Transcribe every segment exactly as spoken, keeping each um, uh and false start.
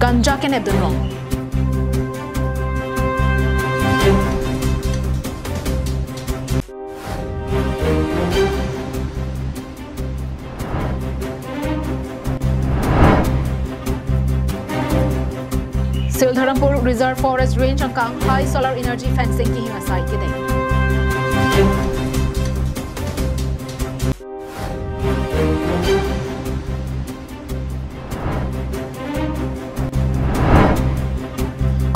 Ganja kenep dunlong. Sildharampur Reserve Forest Range angkang high solar energy fencing kehing asai kedeng.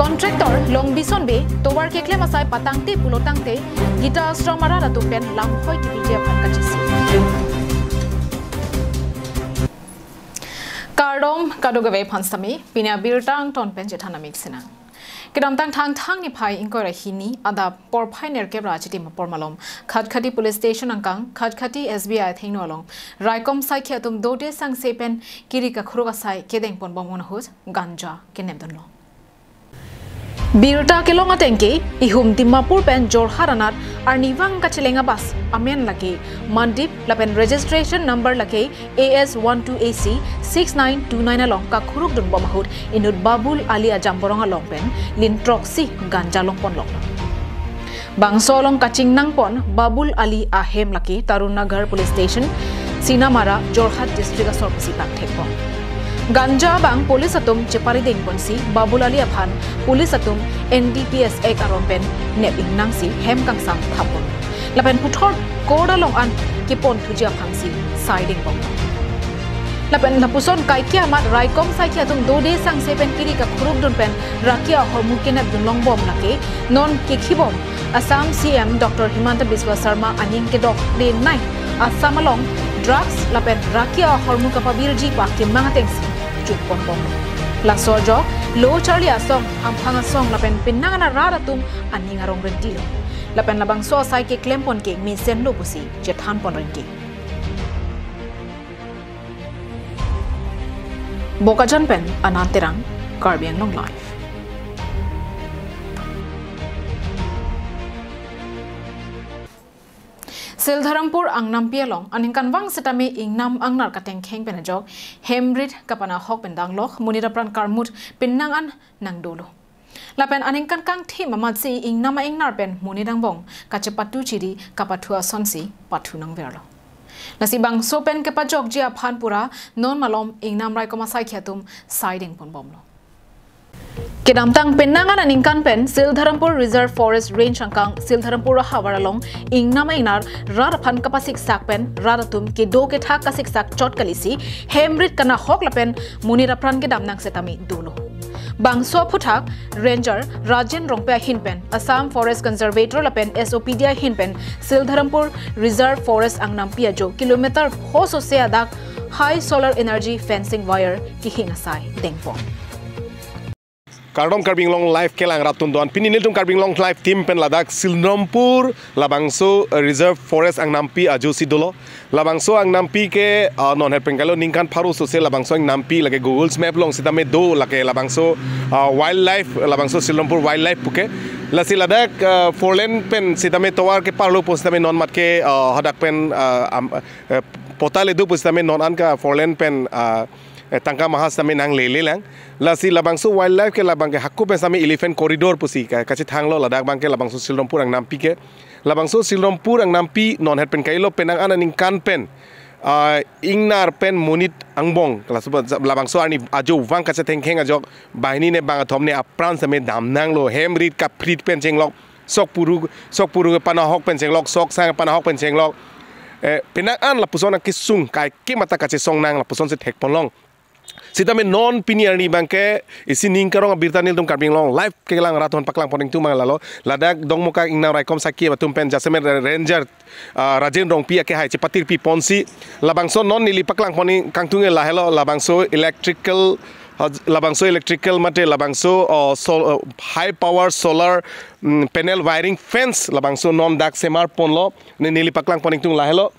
Contractor Longbison Bey tovar keklem asai patangte pulotangte Gita Ashram arat atum pen lamhoi kepiji aphan kachisi. Kardom kadokave aphan sitame, pini abirta angton pen chethan amik sinang. Kedamtang Thangthang niphai ingkoi ra hini adap porphai nerkep ra achitim apor malom Khatkhati Police Station angkang Khatkhati S B I athengno along raikom saikhi atum dode sangse pen kiri kakhuruk asai kedeng ponbom ahut ganja kenep dunlong. Birta kelong ateng ke ihum Dimapur pen Jorhat anat arnivang kacheleng abus amen lake Mandip lapen registration number lake A S one two A C six nine two nine along kakhuruk dunbom ahut inut Babul Ali ajamborong along pen lin throksi ganja longponlok. Bangso along kachingnangpon Babul Ali ahem lake Tarun Nagar Police Station, Sinamara, Jorhat District asor pusi pangthekpon. Ganja abang police atum cheparidengponsi Babul Ali aphan police atum N D P S Act aron pen nep ingnangsi hem kangsam thappon. Lapen puthot court along an keponthuji aphansi saidengpon. Lapen lapuson kaike amat raikom saikhi atum dode sangse pen kiri kakhuruk dun pen raki ahormu kenep dunlongbom lake non kekhibom Assam C M Doctor Himanta Biswa Sarma aning kedok denai Assam along drugs lapen raki ahormu kapabirji pu akemang atengsi jutponbom. Laso ajok lo charli asong, amphang asong lapen penang an arat atum aning arong rentilo. Lapen labangso asai keklempon ke mesenlo pusi chethanpon renti. Bokajan pen Anand Terang, Karbi Anglong Live. Sildharampur angnampi along aningkanvang sitame ingnam angnar katengkheng pen ajok hemrit kapanahok pen danglok monit apran karmut penang an nangdolo. Lapen aningkan kangthim amatsi ingnam a-ingnar pen monit angbong kachepatu chiri kapathu asonsi pathu nangverlo. Lasi bangso pen kepajokji aphan pura non malom ingnam raikom asaikhi atum saidengponbomlo. Kedamtang penang an aningkan pen Sildharampur Reserve Forest Range angkang Sildharampur ahavar along ingnam a-ingnar rat aphan kapasiksak pen rat atum kedo kethak kasiksak chot kalisi hemrit kanahok lapen monit apran kedam nang sitame dolo. Bangso aphuthak Ranger Rajen Rongpi ahin pen Assam Forest Conservator lapen S O P D ahin pen Sildharampur Reserve Forest angnampi ajo kilometer pho sose adak high solar energy fencing wire kehing asai dengpon. Kardom Karbi Anglong Live kelang rat atum do-an. Pini nelitum Karbi Anglong Live team pen ladak Sildharampur labangso, eh, Reserve Forest angnampi ajosi dolo. Labangso angnampi ke, ah, non het pen kailo ningkan pharo sose labangso angnampi lake Google's Map along sitame do lake labangso, ah, wildlife, labangso Sildharampur wildlife puke. Lasi ladak, ah, four lane pen sitame tovar keparlo pu sitame non mat ke, ah, hadak pen, ah, am, eh, pota le do pu sitame non an ke four lane pen, ah, eh, tangka maha sitame nanglele lang. Lasi labangso wildlife ke labang ke hako pen sitame elephant corridor pusi ka, kachethanglo ladak abang ke labangso Sildharampur angnampi ke. Labangso Sildharampur angnampi non het pen kailo penang an aningkan pen, ah, ingnar pen monit angbong. Laso ba-, labangso arni ajo vang kachetengkheng ajok banghini ne bangkethom ne apran sitame damnanglo hemrit kaprit pen chenglok sok puru sok puru panahok pen chenglok sok sang panahok pen chenglok. Eh, penang an lapuson akesung kaike mata kachesong nang lapusonsi thekponlong. Sitame non pini arni abang ke isi ning karong abirta nelitum Karbi Anglong Live kelang rat atum paklangpon ingtung abang lalo. Ladak Dongmukak ingnam raikom saikhi atum pen jasemet Ranger, ah, Rajen Rongpi akehai chepatirpiponsi labangso non neli paklangpon ingkangtung lahelo labangso electrical, ah, labangso electrical mate labangso, oh, sol-, oh, high power solar, mm, panel wiring fence labangso non dak semarponlo ne neli paklangpon ingtung lahelo.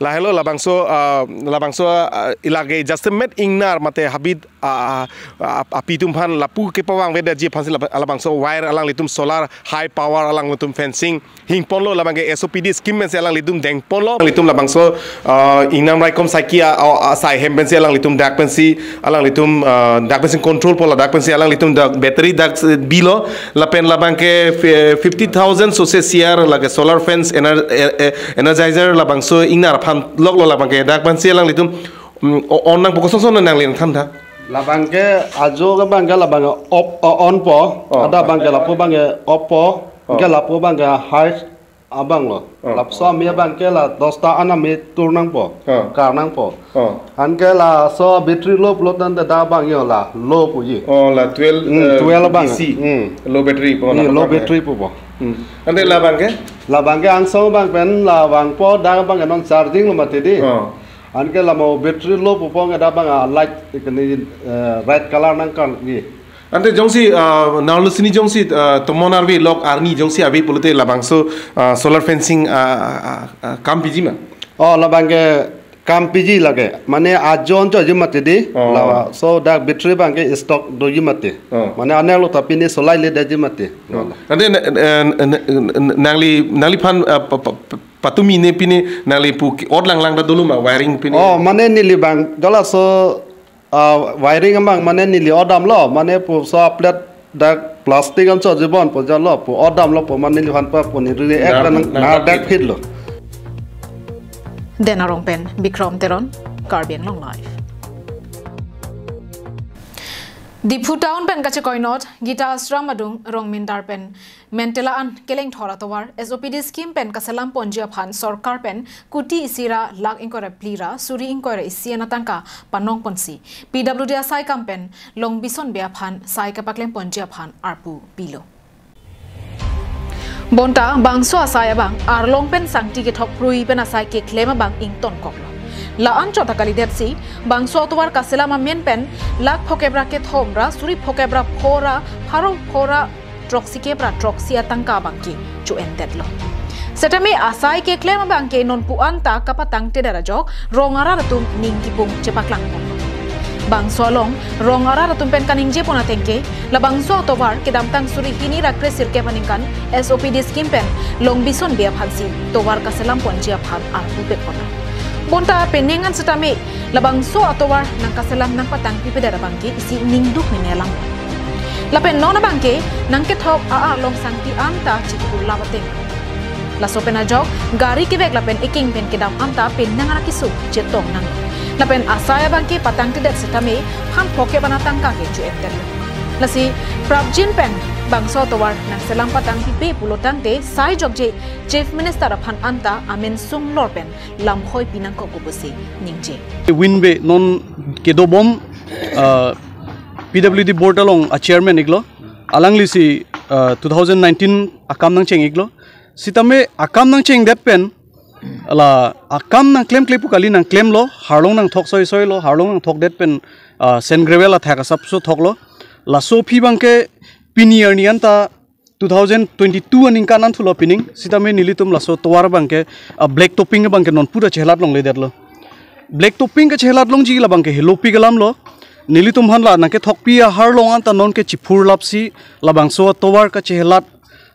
Lahelo labangso, ah, labangso, ah, ilage just met ingnar mate habit, ah, ah, ah, apitum aphan lapu kepavang vedaji aphansi laba-, labangso wire alanglitum solar high power alanglitum fencing hingponlo, labangke S O P D scheme pensi alanglitum dengponlo. Alanglitum labangso, ah, ingnam raikom saiki a, a, asai hem pensi alanglitum dak pensi alanglitum, ah, dak pensi control pon ladak pensi alanglitum dak battery dak, eh, bilo. Lapen labangke fi-, fifty thousand sose C R lake solar fence ener-, eh, eh, energizer labangso ingnar aphan loklo, labangke dak pensi alanglitum, mm, o-, on nangpo, kosonson nangli nangthan tha. Labangke ajo ke abangke labangke off, o-, onpo. Oh. Ada abangke lapu abangke offpo. Oh. Ke lapu abangke high abanglo. Oh. Lapuson ami abangke la dosta an ami tur nangpo. Oh. Kar nangpo. Oh. Anke laso battery low pulo tangte dak abang yo la low puji. Oh, la twelve, Hmm, eh, twelve abang. D C. Hmm. Low battery po, Hmm, na low abang, battery eh. Pupo. Hmm. Ante labangke? Labangke angsong abang pen la vangpo, dak abangke non charging lo mati di. Oh. Anke lamo battery low pupo nge dak abang a light ikni, eh, red color nangkangji. Ante jongsi, ah, narlo sini jongsi, ah, tomon arve lok arni jongsi ave pulote labangso, ah, solar fencing, ah, ah, ah, kam piji ma? Oh, labangke kam piji lake. Mane ajo anchotji mati di. Oh. Laso dak battery abangke stock doji mati. Oh. Mane anerlo ta pini solai ledetji mati. Oh. Ante na-, eh, na-, na-, na-, nangliphan, ah, pa-, pa-, pa-, patumi ne pini nangli pu ki-, ot langlang ta dolo ma wiring pini? Oh, mane neli abang, jala so, ah, wiring abang mane neli odamlo, mane puso a-plate dak plastic anchotji bon pu jalo, pu odamlo pu mane neliphan pa pu neli re-, ek Nar-, dan nar-, nar dak phitlo. Den Arong pen Bikram Teron, Karbi Anglong Live. Diphu town pen kachekoinot, Gita Ashram adung Rongmindar pen Mentela an kelengthor atovar S O P D scheme pen kaselam ponji aphan sorkar pen kuti isi ra lakh ingkoi ra phli ra suri ingkoi ra isi an atangka panong ponsi P W D asai kam pen Longbison Bey aphan sai kapaklem ponji aphan arpu pilo. Bonta bangso asai abang arlong pen sangti kethok prui pen asai keklem abang ingtonkoklo. La-an chot ta kalidetsi bangso atovar kaselam amen pen lakh phokep ra kethom ra suri phokep ra pho ra pharo pho ra throksi kep ra throksi atangka abangke cho-endetlo. Setame asai keklem abangke nonpu anta kapatangtedet ajok rong arat atum ning kipung chepaklang ponlo. Bangso along rong arat atum pen kaningje pon atengke, labangso atovar kedamtang suri hini ra kre sirkep aningkan S O P D scheme pen Longbison Bey aphansi tovar kaselam ponji aphan arpu pek ponlo. Bonta penang an setame labangso atovar nangkaselam nangpatangpipedet abangke isi ningduk mene alam. Lapen non abangke nangkethok a-arlong sangti anta chikurlap ateng. Laso pen ajok gari kevek lapen eking pen kedam anta penang an akesung chetong nang. Lapen asai abangke patangtedet setame phan phokep an atangka ke cho-endetlo. Lasi prapjin pen bangso atovar nangselam patangpipe pulo tangte sai jokje Chief Minister aphan anta amen sung lor pen lamhoi pinangkok pusi ningje. Win Bey non kedobom, ah, P W D board along a-chairman iklo. Alanglisi, ah, two thousand nineteen akam nangcheng iklo. Sitame akam nangchengdet pen la akam nangklemkle pu kali nangklemlo, arlong nangthok soisoilo, arlong nangthokdet pen, ah, sand gravel athak asapso thoklo. Laso aphi abangke pini arni anta two thousand twenty-two aningkan an thulo pining, sitame nelitum laso tovar abangke, ah, black topping abangke nonpu ta chelat longledetlo. Black topping kachelat longji labangke helopik alamlo. Nelitum aphan la nangkethokpi a-arlong anta nonke chiphurlapsi labangso atovar kachelat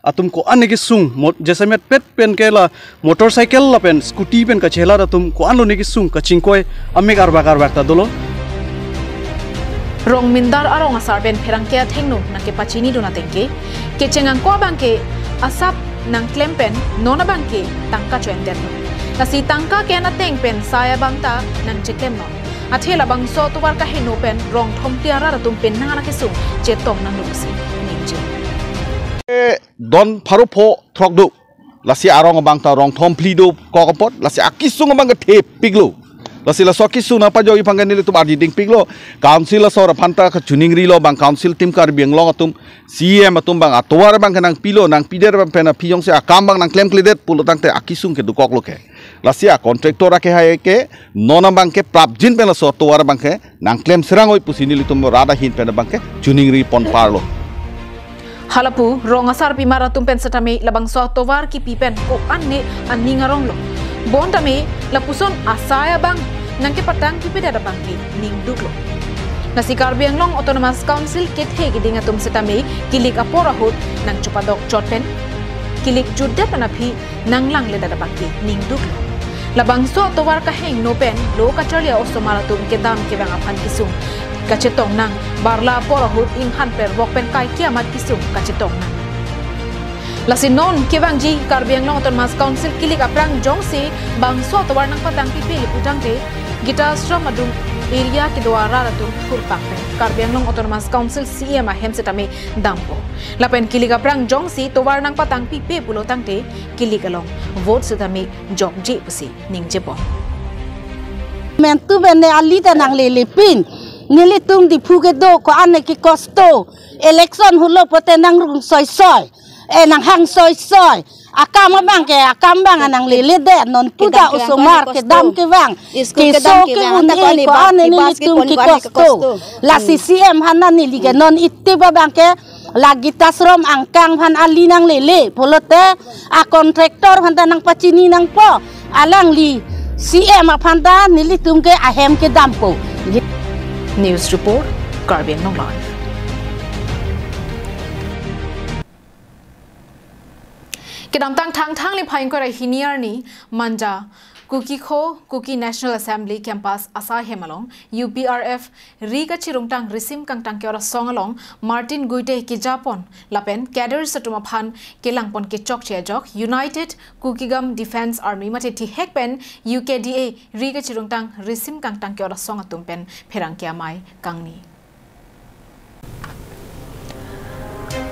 atum ko-an ne kesung, mot-, jasemet pet pen ke la motorcycle lapen scooty pen kachelat atum ko-anlo ne kesung kachingkoi amek arbak arbak ta dolo. Rongmindar arong asar pen pherangke athengno nangkepachinidun atengke, kecheng angko abangke asap nangklem pen non abangke tangka cho-endetlo. Lasi tangka ke-en ateng pen sai abang ta nangcheklemnon. Athe labangso atovar kaheno pen rong thomphli arat atum penang an akesung chetong nanglo pusi ningje. Don pharo pho throk do. Lasi arong abang ta rong thomphli dokok apot. Lasi akesung abangke thepiklo. Lasi laso akesung nangpajokji aphan ke nelitum arjidingpiklo. Council asor aphan ta kachiningrilo, bang council team Karbi Anglong atum, C E M atum bang atovar abangke nangpilo, nangpidet abang pen aphi jongsi akam abang nangklemkledet pulo tangte akesung ke dokoklo ke. Lasi a-contractor akehai ke non abangke prapjin pen laso atovar abangke nangklem serang oi pusi nelitum rat ahin pen abangke chiningri ponparlo. Halapu rong asarpimar atum pen setame labangso atovar kipi pen ko-an ne aning aronglo. Bonta me lapuson asai abang nangkepatang pipedet abangke ningduklo. Lasi Karbi Anglong Autonomous Council kethe keding atum setame kilik apor ahut nangchopadok chot pen kilik jutdet pen aphi nanglang ledet abangke ningduklo. Labangso atovar kahingno pen lo kacharli a-osomar atum kedam kevang aphan kesung kachetong nang, barla apor ahut inghan pervok pen kaike amat kesung kachetong nang. Lasi non kevangji Karbi Anglong Autonomous Council kilik aphrang jongsi bangso atovar nangpatang pipe le putangte Gita Ashram adung area kedo arat atum thurpak pen Karbi Anglong Autonomous Council C E M ahem setame dampo. Lapen kilik aphrang jongsi tovar nangpatang pipe pulo tangte kilik along vote setame jokje pusi ningjepon. Mentu bene ali ta nanglele pin. Nelitum Diphu kedo ko-an ke kosto. Election hulo pote nangrung soisoi. Eh, nanghang soisoi. Akam abangke, akam abang nangleledet non puja kedam kevang osomar kali kosto. Kedam kevang. School keso kedam kevang, kevang, anta kevang, ko-an ke bus, nelitum bus ke ke pon, pon ke kosto. Kosto. Lasi Hmm. C E M aphan neli ke non iti abangke la Gita Ashram angkang aphan ali nanglele pulote a-contractor aphan ta nangpachini nangpo, alangli C E M aphan ta nelitum ke ahem kedampo. News report, Karbi Anglong Live. Kedamtang Thangthang niphai ingkoi ra hini arni Manja Kukikho Kuki National Assembly Campus asai hem along U P R F ri kachirungtang risim kangtang ke-ot asong along Martin Guite kejapon lapen cadres atum aphan kelangpon kechokche ajok United Kukigam Defence Army mate thihek pen U K D A ri kachirungtang risim kangtang ke-ot asong atum pen pherangke amei kangni.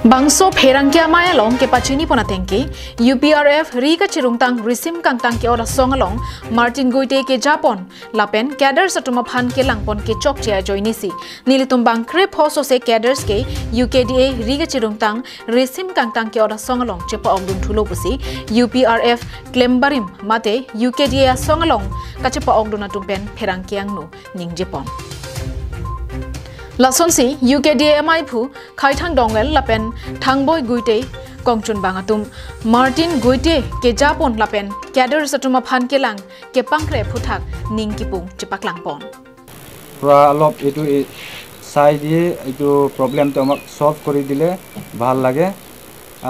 Bangso pherangke amei along kepachinipon atengke, U P R F ri kachirungtang risim kangtang ke-ot asong along Martin Guite kejapon lapen cadres atum aphan kelangpon kechokche ajoinesi. Nelitum bangkrepho sose cadres ke U K D A ri kachirungtang risim kangtang ke-ot asong along chepa-okdun thulo pusi U P R F klembarim mate U K D A asong along kachepa-okdun atum pen pherangke angno ningjepon. Lasonsi U K D A amei aphu Khaithang Dongel lapen Thangboi Guite kongchunbang atum Martin Guite kejapon lapen cadres atum aphan kelang kepangkre aphuthak ning kipung chepaklangpon. পুৰা অলপ এইটো এই চাই দিয়ে, এইটো প্ৰব্লেমটো আমাক ছল্ভ কৰি দিলে ভাল লাগে।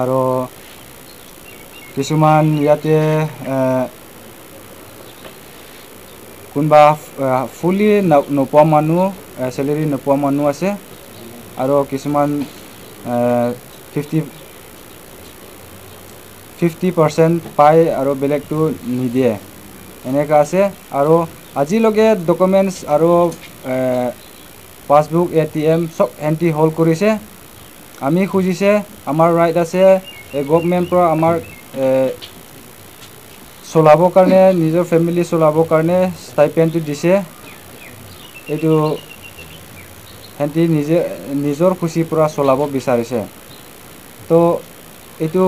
আৰু কিছুমান ইয়াতে, এ, কোনোবা, এ, ফুলি ন-, নোপোৱা মানুহ, এ, চেলেৰী নোপোৱা মানুহ আছে। আৰু কিছুমান, এ, ফিফটি, ফিফটি পাৰ্চেণ্ট পায় আৰু বেলেগটো নিদিয়ে, এনেকুৱা আছে। আৰু আজিলৈকে ডকুমেণ্টছ আৰু, এ, পাছবুক, এ টি এম চব সিহঁতি হল্ড কৰিছে। আমি খুজিছে, আমাৰ ৰাইট আছে, এই গভৰ্ণমেণ্টৰ পৰা আমাৰ, এ, চলাবৰ কাৰণে, নিজৰ ফেমিলি চলাবৰ কাৰণে ষ্টাইপেণ্ডটো দিছে। এইটো সিহঁতি নিজে, নিজৰ খুচিৰ পৰা চলাব বিচাৰিছে। তো এইটো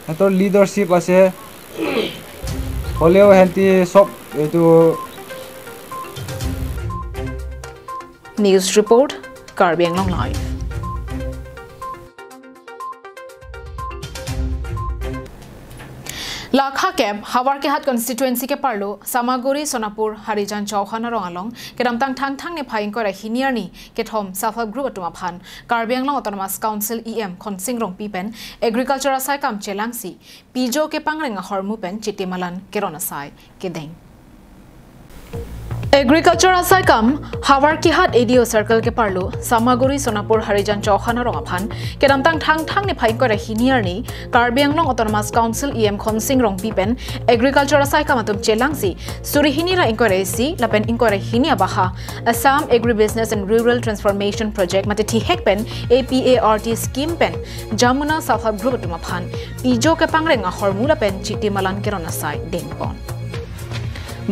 সিহঁতৰ লিডাৰশ্বিপ আছে, হ'লেও সিহঁতি চব এইটো News report, Karbi Anglong Live. Lakha kep Howraghat constituency keparlo Samaguri Sonapur Harijan Chauhan arong along kedamtang Thangthang niphai ingkoi ra hini arni kethom self help group atum aphan Karbi Anglong Autonomous Council E M Khonsing Rongpi pen agriculture asaikam chelangsi pijo kepangreng ahormu pen chiti malan keron asai kedeng. Agriculture asaikam Howraghat A D O circle keparlo Samaguri Sonapur Harijan Chauhan arong aphan kedamtang Thangthang niphai ingkoi ra hini arni Karbi Anglong Autonomous Council E M Khonsing Rongpi pen agriculture asaikam atum chelangsi suri hini ra ingkoi ra isi lapen ingkoi ra hini abaha Assam Agribusiness and Rural Transformation Project mate thihek pen A P A R T scheme pen Jamuna self help group atum aphan pijo kepangreng ahormu lapen chiti malan keron asai dengpon.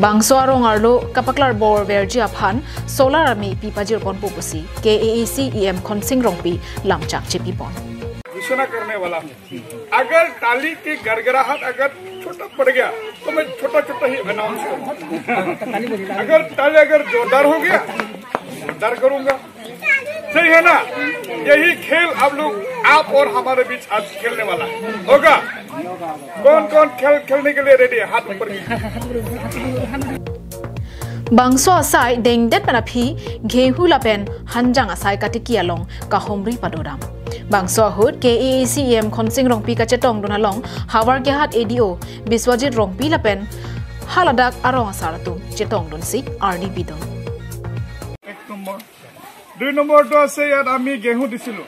Bangso arong arlo kapaklar bor verji aphan solar amei pi pajirponpo pusi K A A C E M Khonsing Rongpi lamchak chepipon. घोषणा करने वाला हूँ। अगर टाली की गड़गड़ाहट अगर छोटा पड़ गया तो मैं छोटा छोटा ही अनाउंस करूंगा। अगर टाली अगर जोरदार हो गया, जोरदार करूंगा। सही है ना? यही खेल आप लोग, आप और हमारे बीच आज खेलने वाला है। होगा? कौन कौन खेल खेलने के लिए रेडी है? हाथ ऊपर कीजिए। Bangso asai dengdet pen aphi gehu lapen hanjang asai katiki along kahumri padodam. Bangso ahut K A A C E M Khonsing Rongpi kachetongdun along Howraghat A D O Biswajit Rongpi lapen haladak arong asar atum chetongdunsi ardi pidun. এক নম্বৰ। দুই নম্বৰটো আছে, ইয়াত আমি গেহু দিছিলো।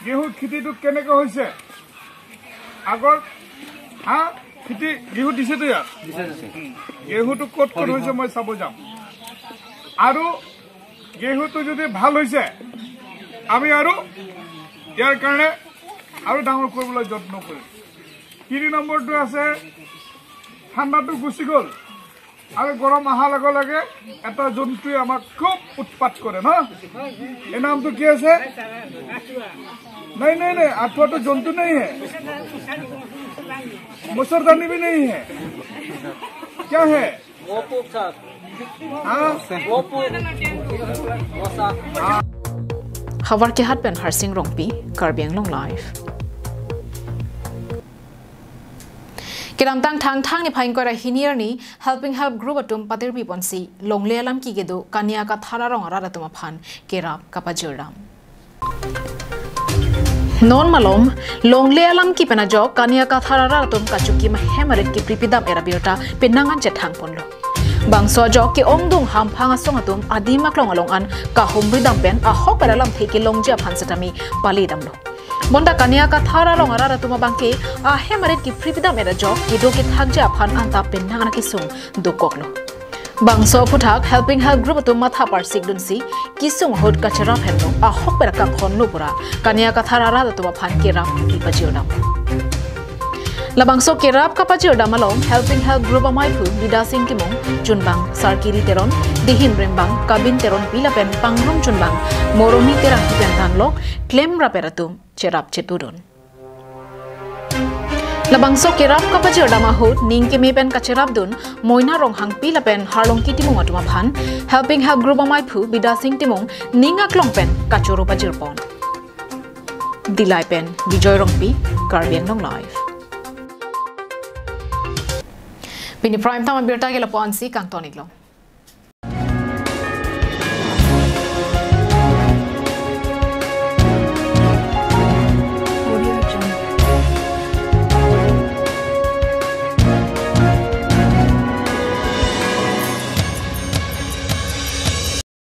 গেহু খেতিটো কেনেকে হৈছে? আগৰ, হা? খেতি গেহু দিছেতো ইয়াত? উম। গেহুটো ক'ত ক'ত হৈছে মই চাব যাম। আৰু গেহুটো যদি ভাল হৈছে, আমি আৰু ইয়াৰ কাৰণে আৰু ডাঙৰ কৰিবলৈ যত্ন কৰিম। তিনি নম্বৰটো আছে, ঠাণ্ডাটো গুচি গ'ল আৰু গৰম অহাৰ লগে লগে এটা জন্তুৱে আমাক খুব উৎপাত কৰে ন? এই নামটো কি আছে? নাই, নাই, নাই, আঠুৱাটো জন্তু নাই হে। মছৰদানী ভি নাই হে। কিয়া হে? হা? Howraghat pen Harsing Rongpi, Karbi Anglong Live. Kedamtang Thangthang niphai ingkoi ra hini arni Helping Help Group atum patirpi ponsi longle alam kedo Kaniya Kathar arong arat atum aphan kerap kapajirdam. Non malom, longle alam kepen ajok Kaniya Kathar arat atum kachokim ahem arit kepri pidam era birta penang an chethang ponlo. Bangso ajok ke-ongdung hamphang asong atum adim aklong along an kahumri dam pen ahok pen alamthe kelongji aphan setame pali damlo. Bonta Kaniya Kathar arong arat atum abangke ahem arit kepri pidam era ajok kedo kethakji aphan anta penang an kesung dokoklo. Bangso aphuthak Helping Help Group atum matha parsikdunsi kesung ahut kacherap henlo ahok pen akanghon lo pura Kaniya Kathar arat atum aphan kerap kepajirdam. Labangso kerap kapajirdam along Helping Help Group amaiphu Bidasing Timung, chunbang Sarkiri Teron, dihin rembang Kabin Teronpi lapen pangrum chunbang Moromi Terangpi pen tanglo klemrap er atum cherap chetudun. Labangso kerap kapajirdam ahut ning keme pen kacherapdun Moina Ronghangpi lapen Harlongki Timung atum aphan Helping Help Group amaiphu Bidasing Timung ning aklong pen kachoro pajirpon. Dillai pen Bijoy Rongpi, Karbi Anglong Live. Pini Prime Time abirta ke lapu-ansi kangton-iklo.